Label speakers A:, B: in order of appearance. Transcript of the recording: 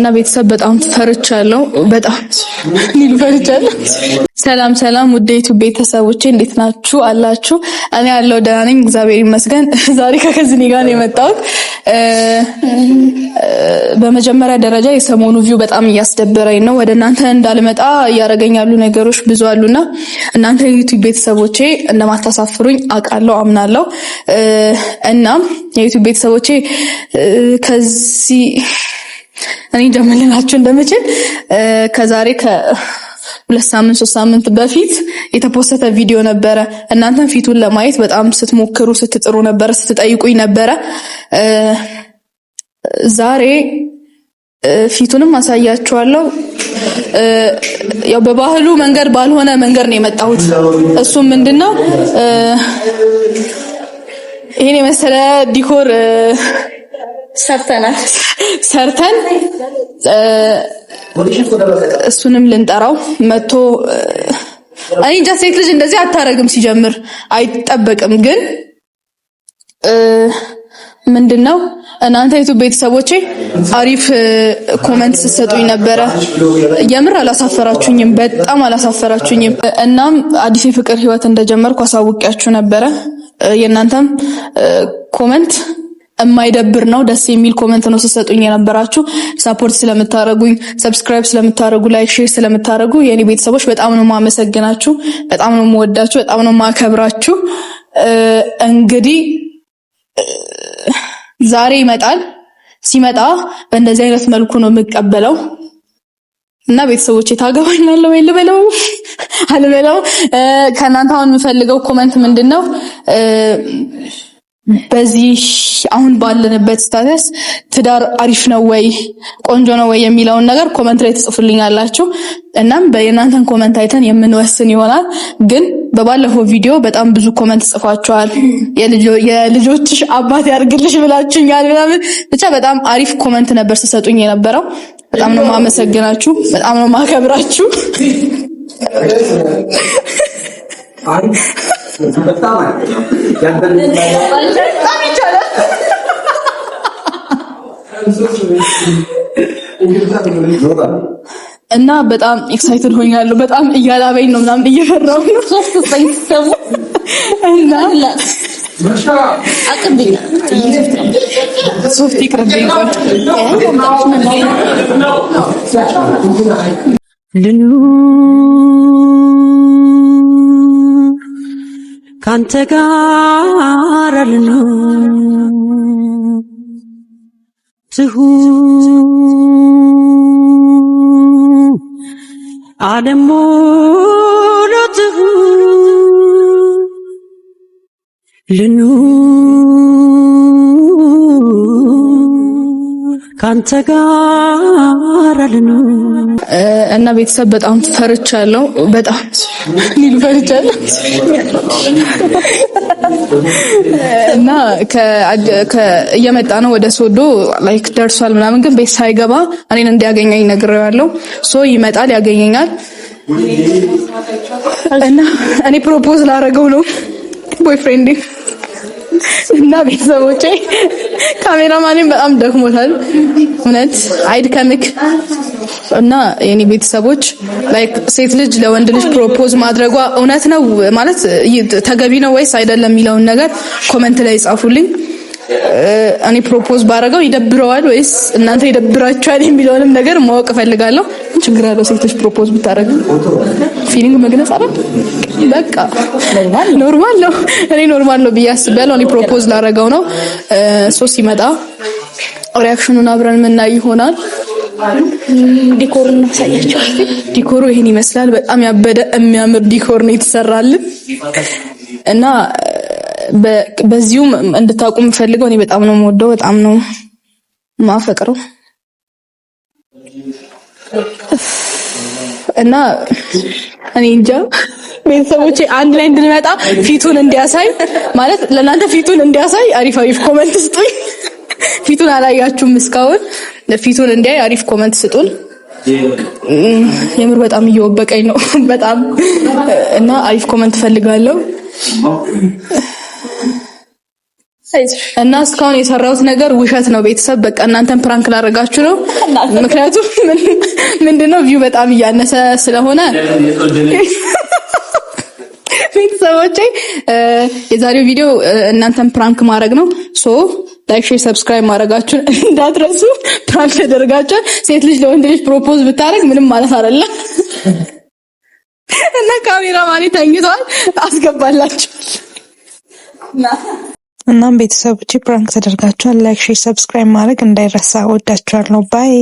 A: እና ቤተሰብ በጣም ፈርቻለሁ። በጣም ኒሉ ፈርቻለሁ። ሰላም ሰላም፣ ውድ የዩቲዩብ ቤተሰቦቼ እንዴት ናችሁ? አላችሁ? እኔ ያለው ደህና ነኝ፣ እግዚአብሔር ይመስገን። ዛሬ ከ cousin ኤ ጋር ነው የመጣሁት። በመጀመሪያ ደረጃ የሰሞኑ view በጣም እያስደበረኝ ነው። ወደ እናንተ እንዳልመጣ እያደረገኝ ያሉ ነገሮች ብዙ አሉና እናንተ የዩቲዩብ ቤተሰቦቼ እንደማታሳፍሩኝ አውቃለሁ፣ አምናለሁ። እናም የዩቲዩብ ቤተሰቦቼ ከዚህ እኔ እንጃ ምን ልላችሁ እንደምችል፣ ከዛሬ ከ2 ሳምንት 3 ሳምንት በፊት የተፖሰተ ቪዲዮ ነበረ። እናንተን ፊቱን ለማየት በጣም ስትሞክሩ ስትጥሩ ነበረ፣ ስትጠይቁኝ ነበረ። ዛሬ ፊቱንም አሳያችኋለሁ። ያው በባህሉ መንገድ ባልሆነ መንገድ ነው የመጣሁት። እሱም ምንድነው፣ ይሄን የመሰለ decor
B: ሰርተናል።
A: ሰርተን እሱንም ልንጠራው መጥቶ፣ እኔ እንጃ፣ ሴት ልጅ እንደዚህ አታረግም፣ ሲጀምር አይጠበቅም። ግን ምንድነው፣ እናንተ ዩቲዩብ ቤተሰቦቼ አሪፍ comment ስትሰጡኝ ነበረ። የምር አላሳፈራችሁኝም፣ በጣም አላሳፈራችሁኝም። እናም አዲስ የፍቅር ህይወት እንደጀመርኩ አሳውቂያችሁ ነበረ። የእናንተም comment የማይደብር ነው። ደስ የሚል comment ነው ስትሰጡኝ የነበራችሁ። Support ስለምታረጉኝ፣ subscribe ስለምታረጉ፣ like share ስለምታረጉ የኔ ቤተሰቦች በጣም ነው የማመሰግናችሁ። በጣም ነው የምወዳችሁ። በጣም ነው የማከብራችሁ። እንግዲህ ዛሬ ይመጣል። ሲመጣ በእንደዚህ አይነት መልኩ ነው የምቀበለው እና ቤተሰቦቼ ታገባኛለህ ወይ ልበለው አልበለው? ከእናንተ አሁን የምፈልገው comment ምንድን ነው? በዚህ አሁን ባለንበት status ትዳር አሪፍ ነው ወይ፣ ቆንጆ ነው ወይ የሚለውን ነገር comment ላይ ትጽፉልኛላችሁ። እናም በእናንተን comment አይተን የምንወስን ይሆናል። ግን በባለፈው ቪዲዮ በጣም ብዙ comment ጽፋችኋል። የልጆችሽ አባት ያርግልሽ ብላችሁኛል ምናምን። ብቻ በጣም አሪፍ comment ነበር ስትሰጡኝ የነበረው። በጣም ነው ማመሰግናችሁ፣ በጣም ነው ማከብራችሁ።
C: በጣም
A: ይቻላል። እና በጣም excited ሆኛለሁ። በጣም እያላበኝ ነው ምናምን፣ እየፈራሁ ነው።
B: ሶስት ሳይሰሙ
A: እና ሶፍት ይቅርብኝ። ቆይ።
D: ልኑር ካንተ ጋር፣ ልኑር ትሁን ዓለም ሙሉ ትሁን፣ ልኑር ካንተ ጋር ልኑር።
A: እና ቤተሰብ በጣም ፈርቻለሁ። በጣም ኒሉ ፈርቻለሁ። እና እየመጣ ነው ወደ ሶዶ፣ like ደርሷል ምናምን፣ ግን ቤት ሳይገባ እኔን እንዲያገኘኝ ነግሬዋለሁ። So ይመጣል፣ ያገኘኛል እና እኔ propose ላረገው ነው boyfriend ኤ። እና ቤተሰቦቼ ካሜራማኔም በጣም ደክሞታል። እውነት አይድከምክ። እና የኔ ቤተሰቦች like ሴት ልጅ ለወንድ ልጅ propose ማድረጓ እውነት ነው ማለት ተገቢ ነው ወይስ አይደለም የሚለውን ነገር comment ላይ ጻፉልኝ። እኔ propose ባረገው ይደብረዋል ወይስ እናንተ ይደብራችኋል የሚለውንም ነገር ማወቅ እፈልጋለሁ። ምን ችግር አለው ሴቶች propose ብታረግ? Feeling መግለጽ አይደል? በቃ normal ነው። እኔ normal ነው ብዬ አስቤያለሁ። እኔ propose ላረገው ነው። So ሲመጣ reaction ኑን አብረን የምናይ ይሆናል።
B: Decor ኡን እናሳያቸዋለን።
A: Decor ኡ ይሄን ይመስላል። በጣም ያበደ የሚያምር decor ነው የተሰራልን። እና በዚሁም እንድታውቁ የምፈልገው እኔ በጣም ነው የምወደው፣ በጣም ነው ማፈቅረው። እና እኔ እንጃ ቤተሰቦቼ፣ አንድ ላይ እንድንመጣ ፊቱን እንዲያሳይ፣ ማለት ለእናንተ ፊቱን እንዲያሳይ አሪፍ አሪፍ comment ስጡኝ። ፊቱን አላያችሁም እስካሁን። ፊቱን እንዲያይ አሪፍ comment ስጡን። የምር በጣም እየወበቀኝ ነው በጣም። እና አሪፍ comment ፈልጋለሁ። እና እስካሁን የሰራሁት ነገር ውሸት ነው። ቤተሰብ በቃ እናንተን prank ላደርጋችሁ ነው። ምክንያቱም ምንድነው view በጣም እያነሰ ስለሆነ ቤተሰቦቼ የዛሬው ቪዲዮ እናንተን prank ማድረግ ነው። So like፣ share፣ subscribe ማድረጋችሁን እንዳትረሱ። Prank ተደርጋችኋል። ሴት ልጅ ለወንድ ልጅ propose ብታደርግ ምንም ማለት አይደለም እና ካሜራ ማን ተኝቷል፣ አስገባላችኋል።
C: እናም ቤተሰቦቼ prank ተደርጋችኋል። Like፣ share፣ subscribe ማድረግ እንዳይረሳ። ወዳችኋለሁ። Bye.